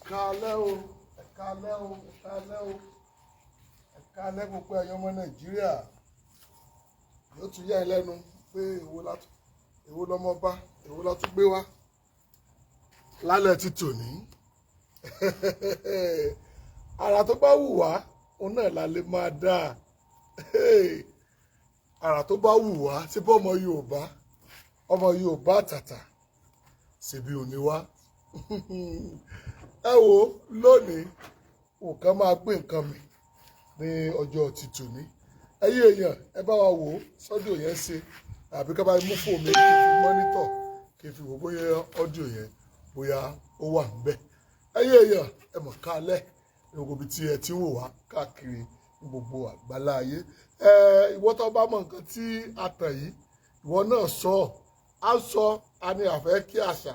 Káalẹ́ o, ẹ káalẹ́ o, ẹ káalẹ́ o, ẹ káalẹ́ gbogbo ẹ̀yin ọmọ Nàìjíríà. Yóò tún yà ẹ́ lẹ́nu pé èwo látún, èwo lọmọ bá, èwo látún gbé wá lálẹ́ ti tòní. Àrà tó bá wù wá, òun náà la lè máa dá. Àrà tó bá wù wá, ṣé bọ́ ọmọ Yorùbá, ọmọ Yorùbá àtàtà, ṣèbí òní wá. Ẹ wo, lónìí nǹkan máa gbé nǹkan mi ní ọjọ́ ti tòní. Ẹ̀yin èèyàn, ẹ bá wa wò ó sọ́dọ̀ yẹn ṣe, àbí ká bá mú fóònù mi kí n fi monitor, kí n fi wò bóyá audio yẹn, bóyá ó wà níbẹ̀. Ẹ̀yin èèyàn, ẹ mọ̀ kálẹ̀ ní gbogbo ibi tí ẹ ti ń wò wá káàkiri ní gbogbo àgbálá ayé. Ẹ ìwọ tó bá mọ nǹkan tí a tàn yìí, ìwọ náà sọ ọ́. A sọ, a ní àfẹ́ kí àṣà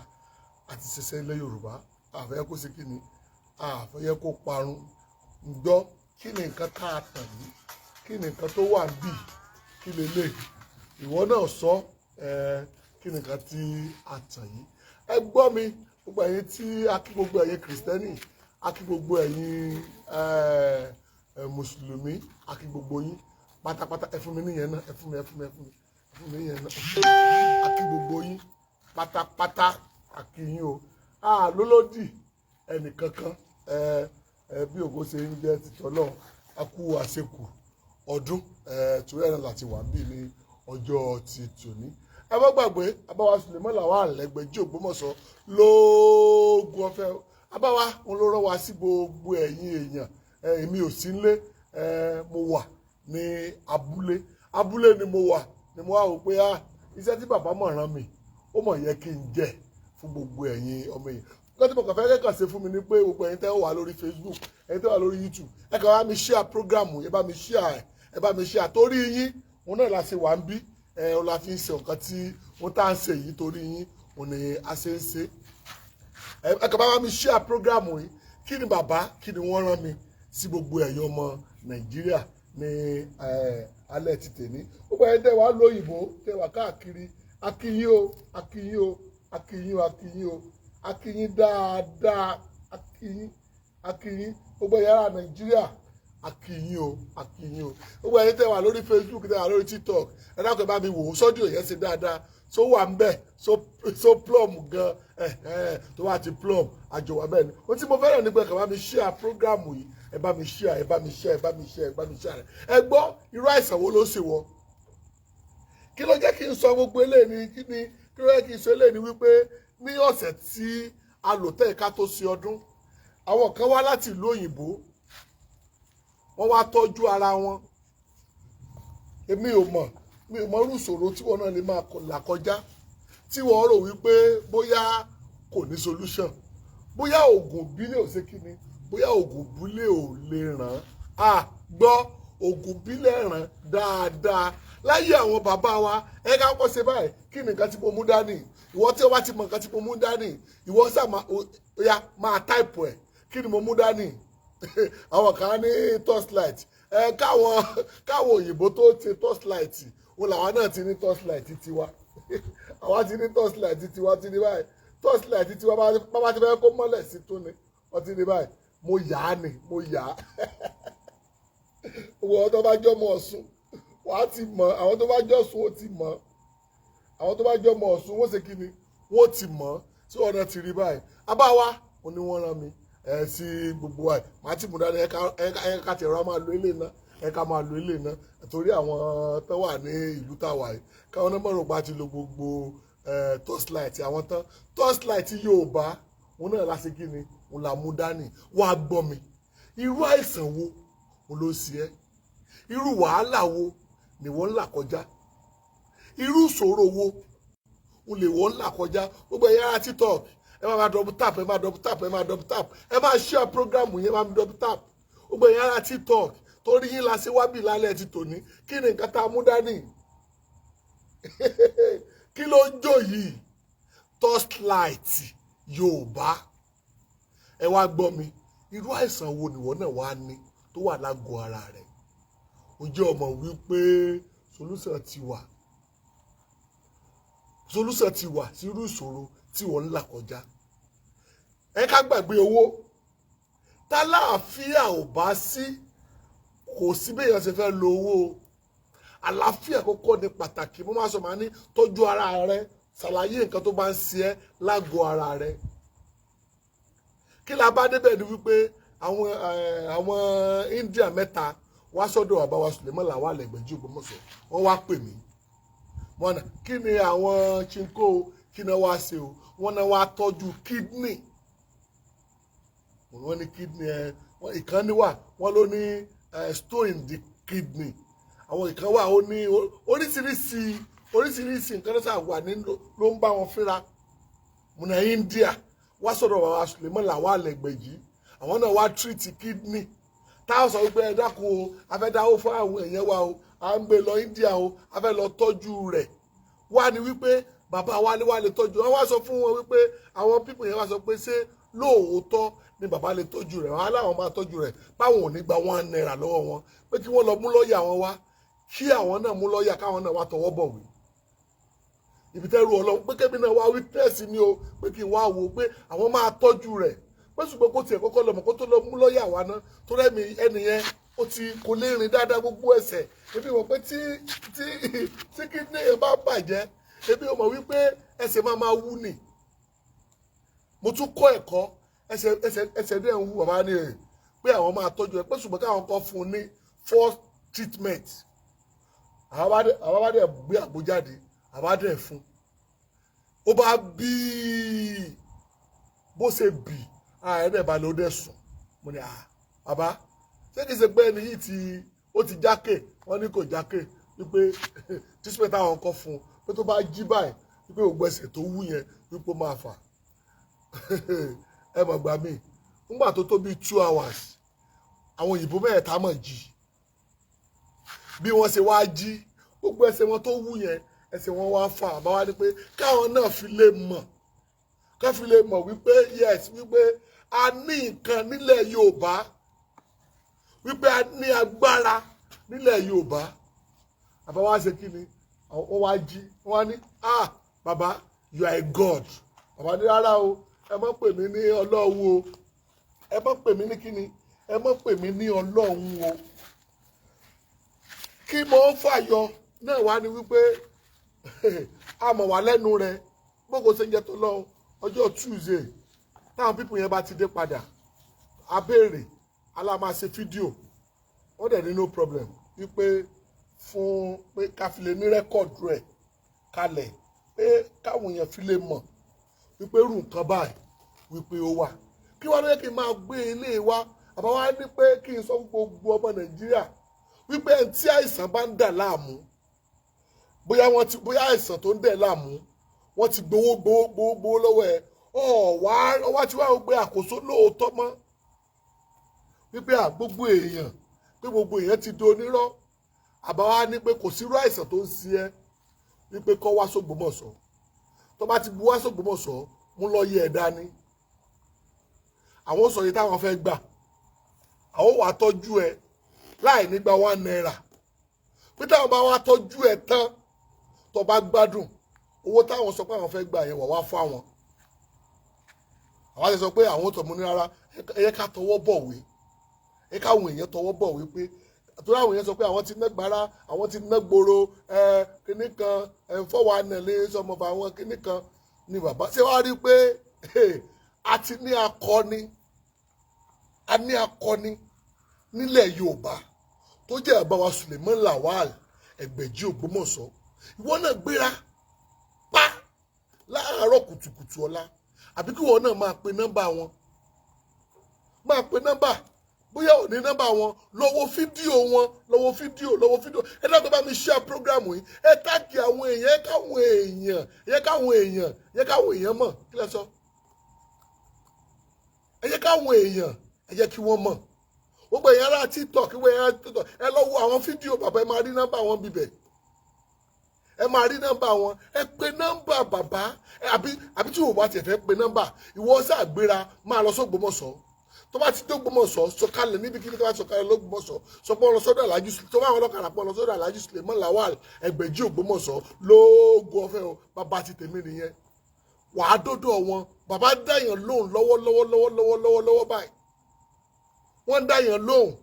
àti ṣẹṣẹ ilẹ̀ Yorùbá, àfẹ́ kó ṣe kí ni, àfẹ́ yẹ kó parun. Ǹgbọ́, kí ni nǹkan tá a tàn yìí? Kí ni nǹkan tó wà níbí? Kí lélẹ̀? Ìwọ náà sọ ẹ, kí ni nǹkan tí a tàn yìí? Ẹ gbọ́ mi, gbogbo ẹ̀yin tí a kí, gbogbo ẹ̀yin Kìrìsìtẹ́nì, a kí gbogbo ẹ̀yin ẹ ẹ mùsùlùmí, a kí gbogbo yín pátápátá. Ẹ fún mi níyẹn náà, ẹ fún mi, ẹ fún mi, ẹ fún mi, ẹ fún mi níyẹn náà. A kí gbogbo yín pátápátá, a kí yín o. A lólódì ẹnìkankan. Ẹ ẹ bí ògo ṣe ń jẹ́ títọ́ náà, a kú àṣekù ọdún ẹ, torí ẹ̀ náà láti wà bí ní ọjọ́ ti tòní. Ẹ má gbàgbé abáwa Suleiman Lawal Lẹ́gbẹ̀jì Ògbómọ̀ṣọ́ lóògùn ọ̀fẹ́. Abáwa òun ló rán wa sí gbogbo ẹ̀yin èèyàn. Èmi ò sí nílé, mo wà ní abúlé. Abúlé ni mo wà, ni mo wá wò pé ah, iṣẹ́ tí bàbá mọ̀ rán mi, ó mọ̀ yẹ kí n jẹ́ fún gbogbo ẹ̀yin ọmọ èèyàn. Nǹkan tí mo kàn fẹ́ kẹ́kàn ṣe fún mi ni pé gbogbo ẹ̀yin tẹ́ wà lórí Facebook, ẹ̀yin tẹ́ wà lórí YouTube, ẹ kàn bá mi share program, ẹ bá mi share ẹ, ẹ bá mi share. Torí yín òun náà la ṣe wà ń bí ẹ, òun la fi ń ṣe nǹkan tí òun tá à ń ṣe yìí. Torí yín òun ni a ṣe ń ṣe. Ẹ kàn bá mi share program yìí. Kí ni bàbá, kí ni wọ́n rán mi sí gbogbo ẹ̀yin ọmọ Nàìjíríà ní alẹ́ ti tèmi? Gbogbo ẹ̀yin tẹ́ wà lóyìnbó, tẹ́ wà káàkiri, akíyín o, akíyín o, akíyín o, akíyín o, akíyín dáadáa, akíyín, akíyín. Gbogbo ẹ̀yin ará Nàìjíríà, akíyín o, akíyín o. Gbogbo ẹ̀yin tẹ́ wà lórí Facebook, tẹ́ wà lórí TikTok, ẹ dákun, ẹ bá mi wò ó sọ́jú yẹn ṣe dáadáa, so wà ń bẹ̀, so plum gan ẹ ẹ tó wà ti plum àjọwà. Bẹ́ẹ̀ ni ohun tí mo fẹ́ràn nípa, ẹ kàn bá mi share program yìí. Ẹ bá mi share, ẹ bá mi share, ẹ bá mi share, ẹ bá mi share. Ẹ gbọ́, irú àìsàn wo ló ṣe wọ? Kí ló jẹ́ kí n sọ gbogbo eléyìí ni? Kí ni, kí ló jẹ́ kí n sọ eléyìí ni wípé ní ọ̀sẹ̀ tí a lò tẹ́ ká tó ṣe ọdún, àwọn kan wá láti ìlú òyìnbó, wọ́n wá tọ́jú ara wọn. Èmi ò mọ̀, mi ò mọ irú ìṣòro tí wọn náà lè máa là kọjá, tí wọ́n rò wípé bóyá kò ní solution, bóyá oògùn ìbílẹ̀ ò ṣe kíni, bóyá oògùn ìbílẹ̀ ò lè ràn án. Gbọ́, oògùn ìbílẹ̀ ràn dáadáa láyé àwọn bàbá wa. Ẹ ká kọ́ ṣe báyìí. Kí ni nǹkan tí mo mú dání? Ìwọ tí o bá ti mọ nǹkan tí mo mú dání, ìwọ sá máa ó yá máa type ẹ̀. Kí ni mo mú dání? Àwọn kan ní torchlight. Ẹ káwọn òyìnbó tó ṣe torchlight, wọn làwọn náà ti ní torchlight tiwa. Àwa ti ní torchlight tiwa, ti ní báyìí. Torchlight tiwa, bá ti fẹ́ kó mọ́lẹ̀ sí tó ni wọ́n ti ní báyìí. Mo yà á ni, mo yà á. Owó àwọn tó bá jọmọ Ọ̀ṣun, wàá ti mọ̀. Àwọn tó bá jọ̀ṣun, ó ti mọ̀. Àwọn tó bá jọmọ Ọ̀ṣun, wọ́n ṣe kí ni, wọ́n ti mọ̀. Tí wọ́n náà ti rí báyìí, abáwa ó ní wọ́n rán mi ẹ sí gbogbo wa. Màá ti mú dání. Ẹ ká tẹ̀rọ máa lo ilé náà, ẹ ká máa lo ilé náà, torí àwọn tó wà ní ìlú tá a wà yìí, káwọn náà mọ̀rọ̀ pa ti lo gbogbo torchlight àwọn tán. Torchlight Yorùbá òun náà la ṣe kí ni, òun là mú dání. Wàá gbọ́ mi, irú àìsàn wo òun ló ṣe ẹ́? Irú wàhálà wo ni wọ́n ń là kọjá? Irú ìṣòro wo òun lè wọ́n ń là kọjá? Gbogbo ẹ̀yà ara TikTok, ẹ máa double tap, ẹ máa double tap, ẹ máa double tap, ẹ máa share program yẹn, máa double tap. Gbogbo ẹ̀yà ara TikTok, torí yín la ṣe wábì lálẹ́ ti tòní. Kí ni nǹkan tá a mú dání? Kí ló ń jó yìí? Torchlight Yorùbá. Ẹ wá gbọ́ mi, irú àìsàn wo nìwọ náà wá ní tó wà lágọ̀ọ́ ara rẹ̀? Ó jẹ́ ọmọ wípé solution ti wà, solution ti wà sí irú ìṣòro tí wọ́n ń là kọjá. Ẹ ká gbàgbé owó. Tálàáfíà ò bá sí, kò sí béèyàn ṣe fẹ́ lo owó o. Àlàáfíà kọ́kọ́ ní pàtàkì. Mo máa sọ, máa ní tọ́jú ara rẹ, ṣàlàyé nǹkan tó bá ń ṣe ẹ́ lágọ̀ọ́ ara rẹ. Kí la bá débẹ̀ ni wípé àwọn India mẹ́ta wá sọ́dọ̀ bàbá wa Suleiman Lawal Ẹgbẹ̀jì Ògbómọ̀ṣọ́. Wọ́n wá pè mí, wọ́n náà kí ni àwọn chinko, kí ni wọ́n á ṣe o? Wọ́n náà wá tọ́jú kidney. Wọ́n ní kidney ẹ ìkànnì wà, wọ́n ló ní stone in the kidney. Àwọn ìkan wà, ó ní oríṣiríṣi oríṣiríṣi nǹkan tó wà ní ló ń bá wọn fínra. Múna India wá sọ̀rọ̀ bàbá Suleiman Lawal Ẹgbẹ̀jì, àwọn náà wá treat kidney. Táwọn sọ wípé ẹ dákun o, a fẹ́ dáwó fún àwọn èèyàn wa o, à ń gbé lọ India o, a fẹ́ lọ tọ́jú rẹ̀. Wá ní wípé bàbá wa ní wá lè tọ́jú wọn. Wá sọ fún wọn wípé àwọn people yẹn wá sọ pé ṣé lóòótọ́ ni bàbá lè tọ́jú rẹ̀? Wọn aláwọn máa tọ́jú rẹ̀, báwọn ò ní gba ₦1 lọ́wọ́ wọn, pé kí wọ́n lọ mú lọ́ọ̀yà wọn wá, kí àwọn náà mú lọ́ọ̀yà, káwọn náà wá tọwọ́ bọ̀wé. Ibi tẹ́rù Ọlọ́run pé kébì náà wá witness ni o, pé kí n wá wò pé àwọn máa tọ́jú rẹ̀, pé ṣùgbọ́n kó tiẹ̀ kọ́kọ́ lọ mọ̀ kó tó lọ mú lọ́ọ̀yà wá ná, tó rẹ́mi ẹnìyẹn ó ti kò lè rìn dáadáa, gbogbo ẹsẹ̀. Ebi mọ̀ pé tí kidney yẹn bá bàjẹ́, ebi mọ̀ wípé ẹsẹ̀ máa máa wú ni. Mo tún kọ́ ẹ̀kọ́ ẹsẹ̀ dẹ̀ ń wú. Bàbá ní ẹ̀ pé àwọn máa tọ́jú ẹ, pé ṣùgbọ́n káwọn kọ́ fún un ní first treatment. Àwọn bá dẹ̀ gbé àgbo jáde, àbá dẹ̀ fún ó bá bíi bó ṣe bì, ààrẹ dẹ̀ balẹ̀, ó dẹ̀ sùn. Mo ní, "À bàbá, ṣé kìí ṣe pé ẹni yìí ti ó ti jákè?" Wọ́n ní kò jákè, wípé treatment àwọn kọ́ fún un, pé tó bá jí báyìí, wípé gbogbo ẹsẹ̀ tó wú yẹn, wípé ó máa fà. Ẹ mọ̀ gbà mí, nígbà tó tó bíi 2 hours, àwọn òyìnbó mẹ́ẹ̀ta mọ̀ jí. Bí wọ́n ṣe wá jí, gbogbo ẹsẹ̀ wọn tó wú yẹn, ẹsẹ̀ wọn wá fà. Bá wá ní pé káwọn náà fi lè mọ̀, ká fi lè mọ̀ wípé yes, wípé a ní nǹkan nílẹ̀ Yorùbá, wípé a ní agbára nílẹ̀ Yorùbá. Bàbá wa ṣe kí ni, wọ́n wá jí, wọ́n wá ní, "Ah bàbá, you are a god." Bàbá ní, "Rárá o, ẹ má pè mí ní Ọlọ́run o. Ẹ má pè mí ní kíni, ẹ má pè mí ní Ọlọ́run o." Kí mo ń fàyọ náà wá ní wípé a mọ̀ wá lẹ́nu rẹ̀ gbogbo ṣe ń jẹ́ tó lọ́hùn. Ọjọ́ Tuesday táwọn people yẹn bá ti dé padà, a béèrè aláma ṣe fídíò. Wọ́n dẹ̀ ní no problem, wípé fún pé ká fi lè ní record rẹ̀ kalẹ̀, pé káwọn èèyàn fi lè mọ̀ wípé irú nǹkan báyìí wípé ó wà. Kí wọ́n lóye kí n máa gbé ilé wa? Àbá wa ní pé kí n sọ fún gbogbo ọmọ Nàìjíríà wípé ẹni tí àìsàn bá ń dà láàmú, bóyá wọ́n ti, bóyá àìsàn tó ń dẹ̀ láàmú, wọ́n ti gbowó gbowó gbowó gbowó lọ́wọ́ ẹ̀, ọ̀ wá wá tí wàá gbé àkóso lóòótọ́ mọ́, wípé à gbogbo èèyàn, pé gbogbo èèyàn ti di onírọ́. Àbá wa ní pé kò sírú àìsàn tó ń ṣe ẹ́, wípé kọ́ wá sÓgbómọ̀ṣọ́. Tó bá ti bu wá sÓgbómọ̀ṣọ́, mú lọ yẹ ẹ̀ dání, àwọn sọ yìí táwọn fẹ́ gbà, àwọn wàá tọ́jú ẹ láì ní gba ₦1, pé táwọn bá wá tọ́jú ẹ tán, tó bá gbádùn, owó táwọn sọ pé àwọn fẹ́ gbà yẹn wà wá fún àwọn. Àwọn àti sọ pé àwọn tó mú ní rárá, ẹ yẹ ká tọwọ́ bọ̀wé, ẹ káwọn èèyàn tọwọ́ bọ̀wé, pé torí àwọn èèyàn sọ pé àwọn ti ná gbára, àwọn ti ná gbòòrò ẹ kíní kan ẹ fọwọ́ ànàlẹ́ sọmọba àwọn kíní kan ni. Bàbá ṣé wàá rí i pé a ti ní akọni, a ní akọni nílẹ̀ Yorùbá tó jẹ́ bàbá wa Suleiman Lawal Ẹgbẹ̀jì Ògbómọ̀ṣọ́. Ìwọ náà gbéra pa láàárọ̀ kùtùkùtù ọ̀la, àbí kí ìwọ náà máa pe nọ́mbà wọn, máa pe nọ́mbà. Bóyá ò ní nọ́mbà wọn, lọ́wọ́ fídíò wọn, lọ́wọ́ fídíò, lọ́wọ́ fídíò. Ẹ dákun, bá mi share program yìí, ẹ tag àwọn èèyàn, ẹ káwọn èèyàn, ẹ káwọn èèyàn, ẹ káwọn èèyàn mọ̀. Kí lẹ sọ? Ẹ jẹ́ káwọn èèyàn, ẹ jẹ́ kí wọ́n mọ̀. Gbogbo èèyàn ará TikTok, gbogbo èèyàn ará TikTok, ẹ lọ wo àwọn fídíò bàbá, ẹ máa rí nọ́mbà wọn bíbẹ̀, ẹ máa rí nọ́mbà wọn. Ẹ pe nọ́mbà bàbá, àbí tí ìwọ bá tiẹ̀ fẹ́ pe nọ́mbà, ìwọ ṣàgbéra máa lọ sÓgbómọ̀ṣọ́. Tó bá ti dÓgbómọ̀ṣọ́, sọ̀kalẹ̀ níbikíbi. Tó bá sọ̀kalẹ̀ lÓgbómọ̀ṣọ́, sọ pé wọn lọ sọ́dọ̀ Alhaji, tó bá wọn lọ́kàrà pọ̀ lọ sọ́dọ̀ Alhaji Suleiman Lawal Ẹgbẹ̀jì Ògbómọ̀ṣọ́ lóògùn ọ̀fẹ́ o. Bàbá ti tèmi nìyẹn. Wàá dọ́dọ̀ wọn, bàbá dáyàn lóhùn lọ́wọ́ lọ́wọ́ lọ́wọ́ lọ́wọ́ lọ́wọ́ lọ́wọ́ báyìí. Wọ́n ń dá yẹn lóhùn.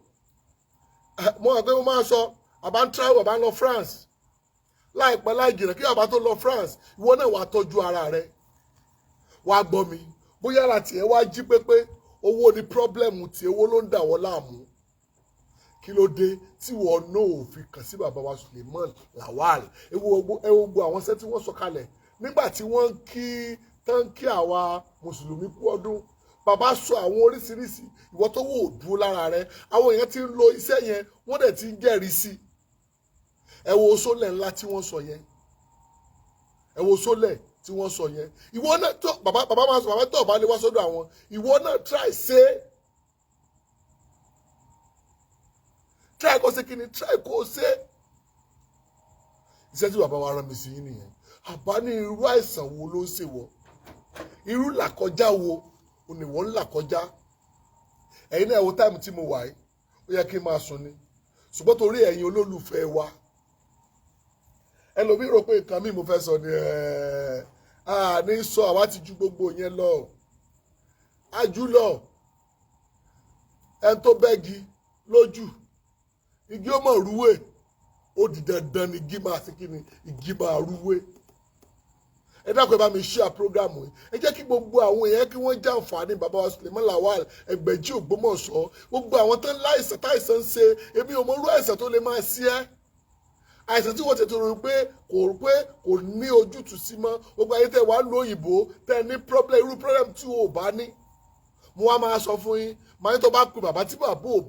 Mo rò pé mo máa sọ, àbá ń travel, àbá ń lọ France láìpẹ́ láì jìnnà. Kí àbá tó lọ France, ìwọ náà wàá tọ́jú ara rẹ, wàá gbọ́ mi. Bóyá ara tiẹ̀ wá jí pépé, owó ni problem tiẹ̀, owó ló ń dà wọ́n láàmú. Kí ló dé tí wọ́n náà ò fi kàn sí bàbá wa Suleiman Lawal? Ẹ wo gbogbo àwọn iṣẹ́ tí wọ́n sọ kalẹ̀ nígbà tí wọ́n ń kí tán, kí àwa mùsùlùmí kú ọdún. Bàbá sọ àwọn oríṣiríṣi. Ìwọ tó wò ó dúró lára rẹ, àwọn èèyàn ti ń lo iṣẹ́ yẹn, wọ́n dẹ̀ ti ń jẹ́rìí sí. Ẹ wo sólẹ̀ ńlá tí wọ́n sọ yẹn, ẹ wo sólẹ̀ tí wọ́n sọ yẹn. Ìwọ náà tó bàbá máa sọ, bàbá tó bá lè wá sọ́dọ̀ àwọn, ìwọ náà try ṣe, try kó ṣe kí ni, try kó ṣe. Iṣẹ́ tí bàbá wa rán mi sí yín nìyẹn. Àbá ní irú àìsàn wo ló ń ṣe wọ, irú làkọjá wo ni wọ́n ń là kọjá? Ẹ̀yin náà, ẹ wo time tí mo wà yìí, ó yẹ kí n máa sùn ni, ṣùgbọ́n torí ẹ̀yin olólùfẹ́ wa. Ẹlòmíì rò pé nǹkan mi mo fẹ́ sọ ni ẹ̀ à ní sọ. Àwa ti ju gbogbo yẹn lọ, ajú lọ. Ẹni tó bẹ́gi lójú igi, ó mọ̀ rúwé. Ó di dandan ni igi máa ṣe kí ni, igi máa rúwé. Ẹ dákun, ẹ bá mi share program yìí. Ẹ jẹ́ kí gbogbo àwọn èèyàn kí wọ́n jàǹfààní bàbá wa Suleiman Lawal Ẹgbẹ̀jì Ògbómọ̀ṣọ́. Gbogbo àwọn tó ń láìsàn, táìsàn ń ṣe, èmi ò mọ irú àìsàn tó lè máa ṣe ẹ́, àìsàn tí wọ́n tètè rò pé kò ní ojútùú sí mọ́. Gbogbo ayé tẹ́ wàá lo òyìnbó, tẹ́ ní problem, irú problem tí o ò bá ní, mo wá máa sọ fún yín. Màá ní tó bá pe bàbá, tí bàbá ò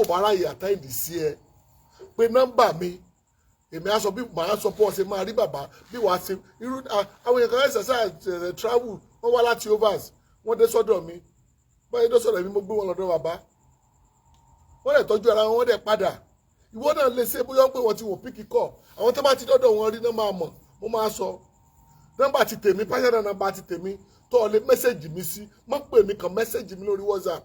bá ráyè attend sí ẹ, pé nọ́mbà mi, èmi á sọ bí màá sọ fún ọ ṣe máa rí bàbá, bí wàá ṣe irú. Àwọn èèyàn kan ẹsẹ̀ sáà travel, wọ́n wá láti overs, wọ́n dé sọ́dọ̀ mi. Báyìí dé sọ́dọ̀ mi, mo gbé wọn lọ́dọ̀ bàbá, wọ́n dẹ̀ tọ́jú ara wọn, wọ́n dẹ̀ padà. Ìwọ náà lè ṣe. Bóyá pé wọ́n ti wò pick call, àwọn tó bá ti dọ́dọ̀ wọn rí náà máa mọ̀. Mo máa sọ nọ́mbà ti tèmi, personal nọ́mbà ti tèmi tó o lè message mi sí. Mọ́ pè mí, kàn message mi lórí WhatsApp.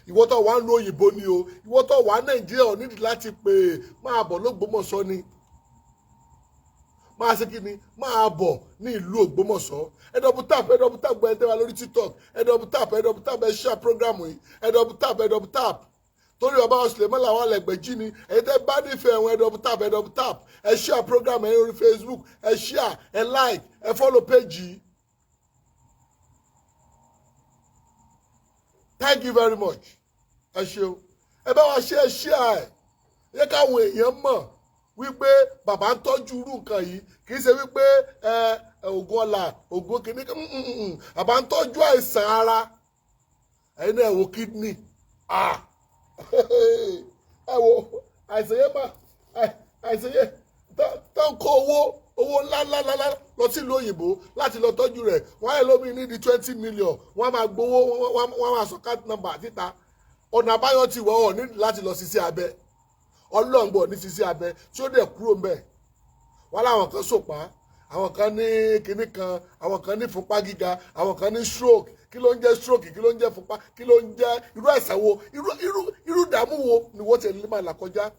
Ìwọ tó wà ń lo òyìnbó ni o, ìwọ tó wà Nàìjíríà, ò nídìí láti pè é. Máa bọ̀ lÓgbómọ̀ṣọ́ ni, máa ṣe kí ni, máa bọ̀ ní ìlú Ògbómọ̀ṣọ́. Ẹ double tap, ẹ double tap. Gbọ́, ẹ tẹ́ wa lórí TikTok, ẹ double tap, ẹ double tap. Ẹ share program yìí, ẹ double tap, ẹ double tap, torí bàbá Suleiman Lawal Ẹgbẹ̀jì ni. Ẹ̀yin tẹ́ bá nífẹ̀ẹ́ wọn, ẹ double tap, ẹ double tap. Ẹ share program ẹ lórí Facebook, ẹ share, ẹ like, ẹ follow page yìí. Thank you very much. Ẹ ṣeun. Ẹ bá wa ṣe, ẹ share ẹ yẹ káwọn èèyàn mọ̀ wípé bàbá ń tọ́jú irú nǹkan yìí. Kì í ṣe wípé ẹ ògùn ọ̀la, ògùn kìíní. Bàbá ń tọ́jú àìsàn ara. Ẹ̀yin náà, ẹ wo kidney. Ah, ẹ wo àìsàn yẹn máa, àìsàn yẹn tó ń kó owó ńlá ńlá ńlá lọ sí ìlú òyìnbó láti lọ tọ́jú rẹ̀. Wọ́n á lómi ní di 20 million, wọ́n á máa gbowó, wọ́n á máa sọ card number títa. Ọ̀nà àbáyọ ti wọ̀ ọ́ ní láti lọ sí abẹ. Ọlọ́ngbọ̀n ní ṣiṣẹ́ abẹ tí ó dẹ̀ kúrò mbẹ̀. Wọ́n láwọn kan sòpá, àwọn kan ní kinní kan, àwọn kan ní fúnpá gíga, àwọn kan ní stroke. Kí ló ń jẹ́ stroke? Kí ló ń jẹ́ fúnpá? Kí ló ń jẹ́ irú àìsàn wo, irú ìdààmú wo ni wọ́n ti lè máa là kọjá?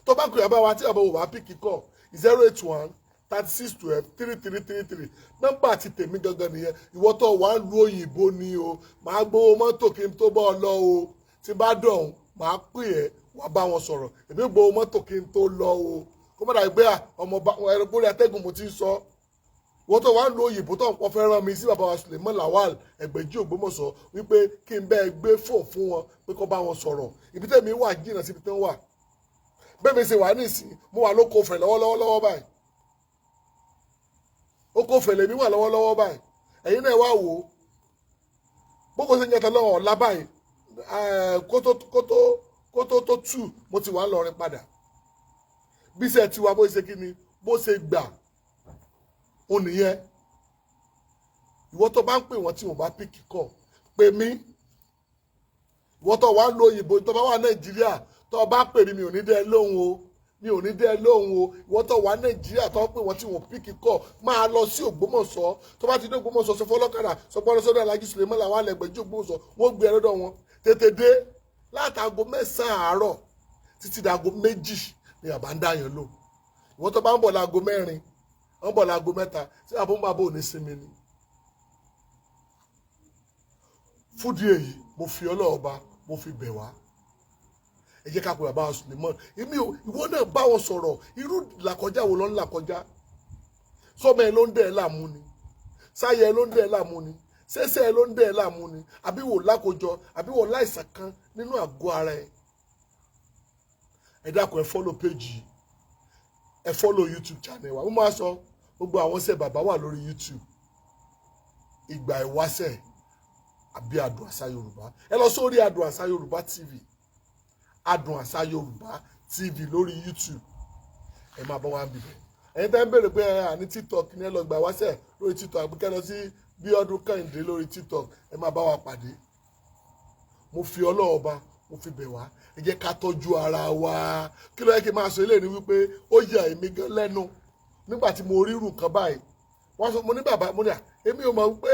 Tó bá kúrò àbáwá tí àbáwò wá pick call, 08136123333, nọ́mbà ti tèmi gangan nìyẹn. Ìwọ tó wà ń lu òyìnbó ni o, màá gbowó mọ́tò kí n tó bọ́ ọ lọ o. Tí bá dọ̀hún, màá pè ẹ́, wàá bá wọn sọ̀rọ̀. Èmi gbowó mọ́tò kí n tó lọ o, kó má dàbí pé ọmọ ẹ̀rọ gbórí atẹ́gùn mo ti ń sọ. Wọ́n tó wá ń lo òyìnbó tó ń pọ́ fẹ́ rán mi sí bàbá wa Suleiman Lawal Ẹgbẹ̀jì Ògbómọ̀ṣọ́, wípé kí n bẹ́ẹ̀ gbé fóònù fún wọn pé kó bá wọn sọ̀rọ̀. Ibi tẹ́mi wà jìnnà síbi tí wọ́n wà. Bẹ́ẹ̀ mi ṣe wà nísìn, mo wà lóko fẹ̀ lọ́wọ́lọ́wọ́ lọ́wọ́ báyìí. Oko fẹ̀ lèmi wà lọ́wọ́lọ́wọ́ báyìí. Ẹ̀yin náà wá wò ó bókò ṣe ń jẹta lọ́wọ́ ọ̀la báyìí. Kótó tó tù, mo ti wà lọ́rin padà. Bí iṣẹ́ tiwa bó ṣe kí ni, bó ṣe gbà ó nìyẹn. Ìwọ tó bá ń pè wọ́n tí wọ́n bá pick call, pè mí. Ìwọ tó wà ń lo òyìnbó, tó bá wà Nàìjíríà, tó bá pè mí, mi ò ní dẹ́ lóhùn o, mi ò ní dẹ́ lóhùn o. Ìwọ tó wà Nàìjíríà, tó pè wọ́n tí wọ́n pick call, máa lọ sí Ògbómọ̀ṣọ́. Tó bá ti dé Ògbómọ̀ṣọ́, sọ fọlọ́kadà, sọ pé ọlọ́sọ́dọ̀ Alhaji Suleiman Lawal Ẹgbẹ̀jì Ògbómọ̀ṣọ́, wọ́n gbé ẹ lọ́dọ̀ wọn. Tètè dé látago 9 àárọ̀ títí dago 2 ni àbá ń dáyàn lò. Ìwọ tó bá ń bọ̀ láago 4, ń bọ̀ láago 3, tí àbó ń bá bò ní sinmi ni. Fúdìí èyí, mo fi ọlọ́ọ̀ba, mo Mo fi bẹ̀ wá, ẹ jẹ́ ká pe bàbá Suleiman. Èmi ò, ìwọ náà bá wọn sọ̀rọ̀. Irú làkọjá wo ló ń làkọjá? Sọmọ ẹ ló ń dẹ̀ ẹ́ láàmú ni? Sáyẹ ẹ ló ń dẹ̀ ẹ́ láàmú ni? Sẹ́sẹ́ ẹ ló ń dẹ̀ ẹ́ láàmú ni? Àbí wò lákòjọ, àbí wò láìsàn kan nínú àgọ́ ara ẹ? Ẹ dákun, ẹ follow page yìí, ẹ follow YouTube channel wa. Mo máa sọ, gbogbo àwọn ṣe bàbá wà lórí YouTube, Ìgbà Ìwáṣẹ̀ àbí Adùn Àṣà Yorùbá. Ẹ lọ sórí Adùn Àṣà Yorùbá TV, Adùn Àṣà Yorùbá TV lórí YouTube, ẹ máa bọ́ wá ń bibẹ̀. Ẹ̀yin tẹ́ ń béèrè pé ẹ àní TikTok ní, ẹ lọ gbà wáṣẹ̀ lórí TikTok, àbí kẹ́ lọ sí Bíọ́dún Kẹ́hìndé lórí TikTok, ẹ máa bá wa pàdé. Mo fi Ọlọ́run Ọba, mo fi bẹ̀ wá, ẹ jẹ́ ká tọ́jú ara wa. Kí ló yẹ kí n máa sọ eléyìí ni wípé ó yà èmi gan lẹ́nu nígbà tí mo rí irú nǹkan báyìí. Wọ́n sọ, mo ní bàbá, mo ní à, èmi ò mọ̀ wípé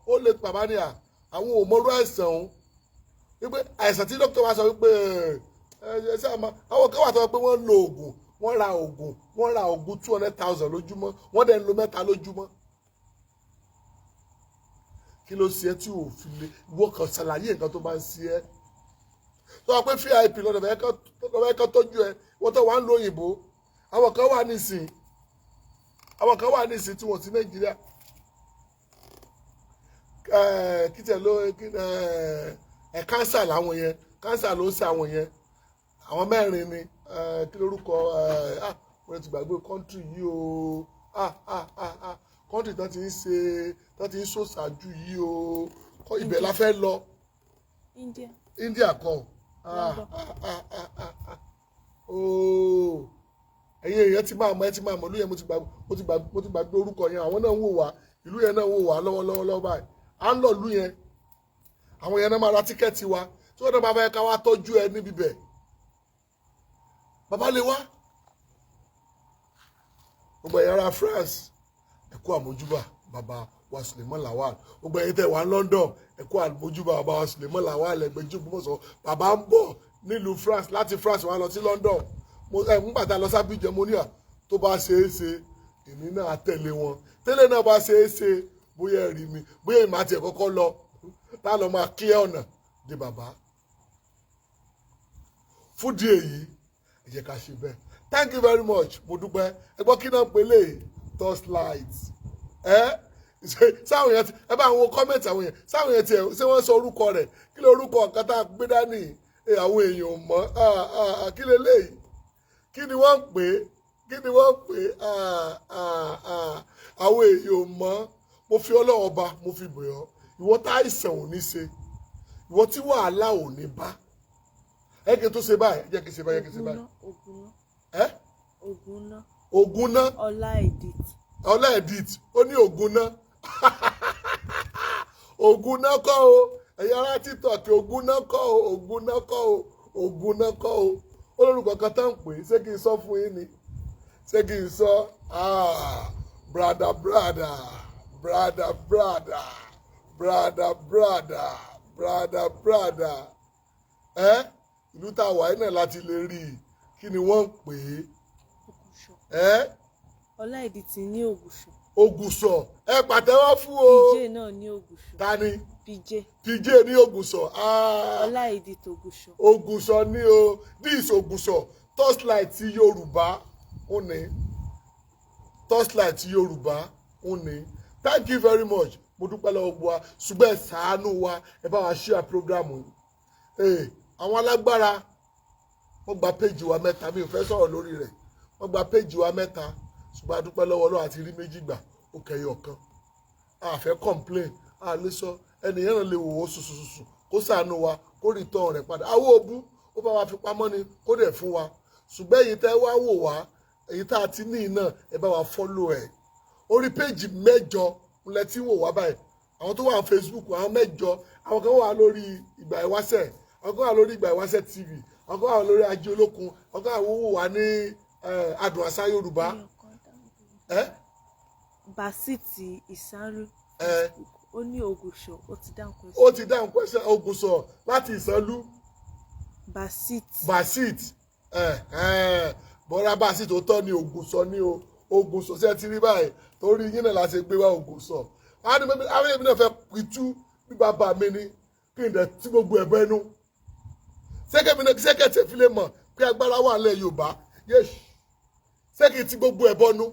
ó lè. Bàbá ní à, àwọn ò mọ̀rú àìsàn òun, wípé àìsàn tí dókítà wa sọ wípé ẹ ẹ sáà máa, àwọn kan wà tó wọ́n pé wọ́n lo oògùn, wọ́n ra oògùn, wọ́n ra oògùn 200,000 lójúmọ́, wọ́n dẹ̀ ń lo mẹ́ta lójúmọ́. Kí ló ṣe é tí ò fi lè wọ́n kàn ṣàlàyé nǹkan tó máa ń ṣe é, tó wà pé VIP lọ́dọ̀ fẹ́ kán tọ́jú ẹ? Wọ́n tó wà ń lo òyìnbó, àwọn kan wà nísìn, àwọn kan wà nísìn tí wọ́n sí Nàìjíríà. Kí tẹ̀ ló ẹ, cancer làwọn yẹn, cancer ló ń ṣe àwọn yẹn. Àwọn mẹ́rin ni. Kí lórúkọ ẹ? Ah, mo ti gbàgbé country yìí o. Ah ah ah ah, country tán ti ń ṣe, tán ti ń ṣòṣàjú yìí o. Ibẹ̀ la fẹ́ lọ. India. India kọ́. Ah ah ah ah ah ah, ooo, ẹ̀yin èèyàn ti máa mọ̀, ẹ ti máa mọ̀ ìlú yẹn. Mo ti gbàgbé orúkọ yẹn. Àwọn náà ń wò wá, ìlú yẹn náà ń wò wá lọ́wọ́lọ́wọ́ lọ́wọ́ báyìí. À ń lọ ìlú yẹn, àwọn yẹn náà máa ra ticket wa. Tí wọ́n náà bá fẹ́ ká wá tọ́jú ẹ níbi bẹ̀, bàbá lè wá. Gbogbo ẹ̀yin ará France, ẹ kú àmójúbà bàbá wa Suleiman Lawal. Gbogbo ẹ̀yin tẹ́ wà ní London, ẹ kú àmójúbà bàbá wa Suleiman Lawal Ẹgbẹ́jú Ògbómọ̀ṣọ́. Bàbá ń bọ̀ nílùú France, láti France wọ́n á lọ sí London. Mo ẹ ń gbàtà lọ sábìjẹ, mo ní à, tó bá ṣeé ṣe, èmi náà tẹ̀lé wọn. Tẹ́lẹ̀ náà bá ṣeé ṣe, bóyá ẹ rí mi, bóyá èmi àti ẹ̀ kọ́kọ́ lọ, tá a lọ máa clear ọ̀nà de bàbá. Fúdìí èyí, ẹ jẹ́ ká ṣe bẹ́ẹ̀. Thank you very much, mo dúpẹ́. Ẹ gbọ́, kí náà pélé torchlight ẹ sáwọn yẹn, ẹ bá àwọn comment àwọn yẹn, sáwọn yẹn tiẹ̀ ṣé wọ́n sọ orúkọ rẹ̀? Kí ló orúkọ nǹkan tá a gbé dání? Àwọn èèyàn ò mọ̀. Kí leléyìí? Kí ni wọ́n ń pè é? Kí ni wọ́n ń pè é? Àwọn èèyàn ò mọ̀. Mo fi Ọlọ́run Ọba, mo fi bẹ̀ ọ́, ìwọ tá àìsàn ò ní ṣe, ìwọ tí wàhálà ò ní bá ẹ, kí n tó ṣe báyìí, ẹ jẹ́ kí n ṣe báyìí, ẹ kí n ṣe báyìí. Ògúnná. Ẹ. Ògúnná. Ògúnná. Ọlá Edit. Ọlá Edit, ó ní Ògúnná. Ògúnná kọ́ o, ẹ̀yin ará TikTok, Ògúnná kọ́ o, Ògúnná kọ́ o, Ògúnná kọ́ o. Ó lórúkọ kan tá ń pè é. Ṣé kí n sọ fún yín ni? Ṣé kí n sọ? Ah, brother, brother, brother, brother, brother, brother, brother, brother, ẹ ìlú tá a wà yìí náà láti lè rí i. Kí ni wọ́n ń pè Ògùṣọ̀. é? Ẹ. Ọlá Edit ní Ògùṣọ̀. Ògùsọ̀, ẹ pàtẹ́wọ́ fún o. PJ náà ní Ògùṣọ̀. Ta ni? PJ. PJ ní Ògùsọ̀. Ah. Ọlá Edit, Ògùṣọ̀. Ògùsọ̀ ní o. This Ògùsọ̀, torchlight ti Yorùbá ó ní, torchlight ti Yorùbá ó ní. Thank you very much, mo dúpẹ́ lọ́wọ́ gbogbo wa. Ṣùgbọ́n ẹ ṣàánú wa, ẹ bá wa share program yìí. Ee, àwọn alágbára wọ́n gba page wa mẹ́ta. Mi ò fẹ́ sọ̀rọ̀ lórí rẹ̀. Wọ́n gba page wa mẹ́ta, ṣùgbọ́n a dúpẹ́ lọ́wọ́ Ọlọ́run, àti rí méjì gbà, ó kẹyọ kan. A fẹ́ complain, a lè sọ ẹnìyẹn náà lè wò ó sùsùsùsù, kó ṣàánú wa, kó rí tọ́ rẹ̀ padà. Àwọn òbú ó bá wa fi pamọ́ ni, kó dẹ̀ fún wa. Ṣùgbọ́n èyí tẹ́ wá wò wá, èyí tá a ti ní iná, ẹ bá wa follow ẹ̀. Orí page mẹ́jọ ńlẹ̀ tí ń wò wá báyìí. Àwọn tó wà ní Facebook, àwọn mẹ́jọ. Àwọn kan wà lórí Ìgbà Ìwáṣẹ̀, àwọn kan wà lórí Ìgbà Ìwáṣẹ̀ TV, àwọn kan wà lórí Ajé Olókun, àwọn kan wà wò wá ní Adùn Àṣà Yorùbá. Ẹ. Basiti Ìsánú. Ẹ. Ó ní Ògùṣọ̀, ó ti dáhùn question. Ó ti dáhùn question. Ògùsọ̀ láti Ìsànlú. Basiti. Basit, bọ́lá Basit, ó tọ́ ni. Ògùsọ̀ ní o, Ògùsọ̀. Ṣe ti rí báyìí? Torí yín náà la ṣe gbé wá Ògùsọ̀. Àwọn èmi náà fẹ́ pitú bí bàbá mi ni. Kí n dẹ̀ tí gbogbo ẹ̀ bẹ́nu. Ṣé kẹ́mi náà, ṣé kẹ́ tẹ̀ fi lè mọ̀ pé agbára wà lẹ̀ Yorùbá? Yéṣ, ṣé kí n ti gbogbo ẹ̀ bọ́nu?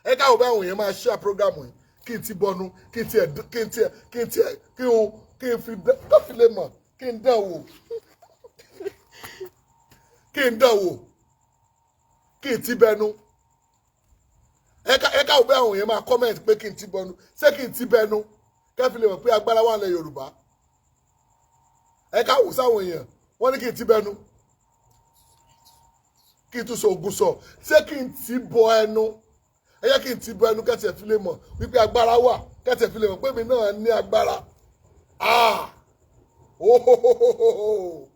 Ẹ káwọ́ bá àwọn èèyàn máa share program yìí. Kí n ti bọ́nu, kí n tiẹ̀ kí n tiẹ̀ kí n tiẹ̀ kí n kí n fi kó fi lè mọ̀, kí n dán wò, kí n dán wò, kí n ti bẹnu. Ẹ káwọ́ bá àwọn èèyàn máa comment pé kí n ti bọnu. Ṣé kí n ti bẹnu kẹ́ fi lè mọ̀ pé agbára wà lẹ̀ Yorùbá? Ẹ káwọ́ sáwọn èèyàn, wọ́n ní kí n ti bẹnu, kí n tún sọ ògùn sọ. Ṣé kí n ti bọ ẹnu? Ẹ yẹ kí n ti bọ ẹnu kẹ́tì ẹ̀ fi lè mọ̀ wípé agbára wà, kẹ́tì ẹ̀ fi lè mọ̀ pé mi náà ní agbára. Ah, ohohohoho!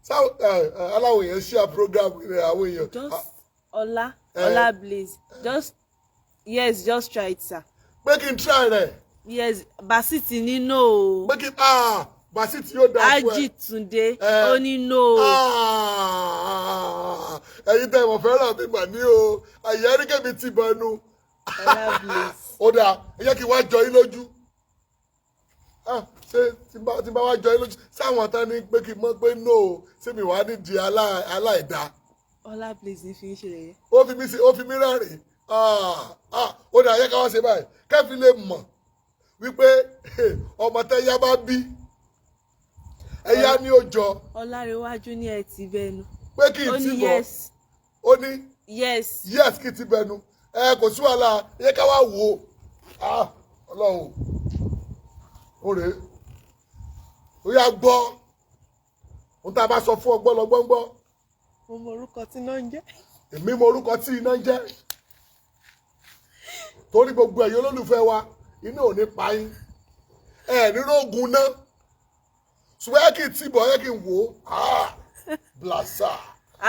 Sáwọn ẹ ẹ aláwọ̀ èèyàn share program rẹ, àwọn èèyàn. Just Ọlá. Eh. Ọlá Blaze, just yes, just try it, sir. Pé kí n try rẹ̀? Yes, Basiti ní no o. Pé kí, ah, Basiti, yóò dáa fún ẹ. Aji Tunde. Eh. Ó ní no o. Ah, ẹ̀yin tẹ́ ẹ mọ̀ fẹ́ràn mi mà ní o, àyè ẹ̀ríkẹ́ ti bọ̀ ẹnu. Ọlá Blaze. Ó dáa, ẹ jẹ́ kí n wá jọ yín lójú. Ah, ṣé tí n bá wá jọ yín lójú sáwọn tán ní pé kí n mọ̀ pé no o, ṣé mi wàá nídìí aláìda? Ọlá Blaze ní fi ń ṣe yẹ̀yẹ́. Ó fi mí sí, ó fi mí rẹ́rìn. Ah, ah, ó dáa, yẹ ká wá ṣe báyìí kẹ́fì lè mọ̀ wípé ọmọ tẹ́yà bá bí ẹ̀yà ni ó jọ. Ọlárẹ̀wájú ní ẹ ti bẹnu. Pé kí n Ó ti ní bọ̀? Yes. Ó ní? Yes. Yes, kí n ti bẹnu. Ẹ kò sí wàhálà, ẹ ká wá wò ó. Ah, Ọlọ́run ó rèé, ó yá gbọ́ ohun tá a bá sọ fún ọgbọ́n lọ́gbọ́n gbọ́. Mo mọ orúkọ tí náà ń jẹ́. Èmi mọ orúkọ tí iná ń jẹ́, torí gbogbo ẹ̀yin olólùfẹ́ wa, iná ò ní pa yín, ẹ̀ ní rógun náà, ṣùgbọ́n ẹ kì í tìbọ̀, ẹ kì í wò ó. Ah, blasa.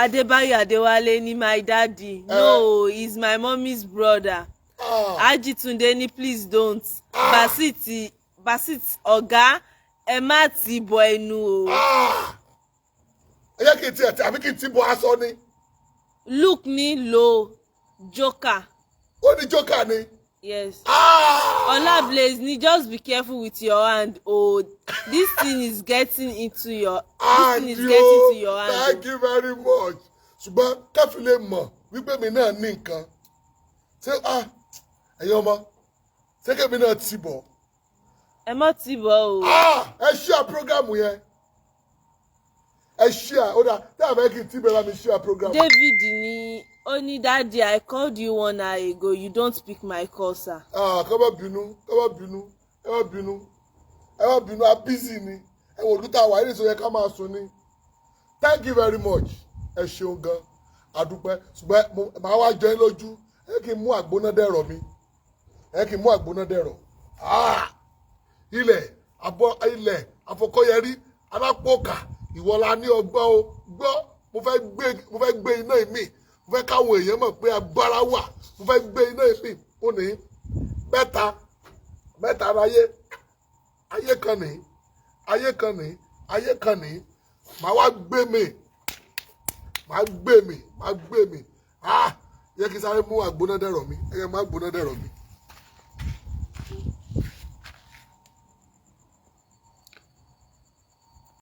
Adébáyọ̀ Adéwálé ní my daddy, no, he's my mommy's brother. Ah. Ajitunde ní please don't. Basit, Basit ọ̀gá, ẹ má ti bọ ẹnu o. Ah, ẹ yẹ kí n tiẹ̀ àbí kí n tìbọ̀ aṣọ ni? Luke ní lo joker. Ó ní joker ni? Yes. Ah. Ọlá Blaze ní just be careful with your hand o, this thing is Àdìo, getting to your hand thank o. you very much. Ṣùgbọ́n kẹ́fì lè mọ̀ wípé mi náà ní nǹkan. Ṣé, ah, ẹ̀yin ọmọ, ṣé kẹ́mi náà ti bọ̀? Ẹ má ti bọ̀ o. Ah, ẹ share program yẹn, ẹ share. Ó dà, tí a fẹ́ kí n tí bẹ́ẹ̀ bá mi share program. David ní, ó ní daddy, I called you one hour ago, you don't pick my call, sir. Ah, kọ́ bá bínú, kọ́ bá bínú, ẹ má bínú, ẹ má bínú, a busy ni. Ẹ wò lúta wà ní ìsọyẹ ká máa sùn ni. Thank you very much, ẹ ṣeun gan, àdúpẹ́. Ṣùgbọ́n màá wá jọ yín lójú. Ẹ kí n mú àgbónádẹ́rọ̀ mi, ẹ kí n mú àgbónádẹ́rọ̀. Ah, ilẹ̀ abọ́, ilẹ̀ àfọkọ́yẹrí alápòkà, ìwọ la ní ọgbọ́n o. Gbọ́, mo fẹ́ gbé iná mi, mo fẹ́ káwọn èèyàn mọ̀ pé agbára wà. Mo fẹ́ gbé iná mi, ó ní mẹ́ta mẹ́ta láyé. Ayé kan ní, ayé kan ní, ayé kan ní. Màá wá gbé mi, màá gbé mi, màá gbé mi. Ah, yẹ kí sáré mú àgbónádẹ́rọ̀ mi, ẹ yẹ mú àgbónádẹ́rọ̀ mi.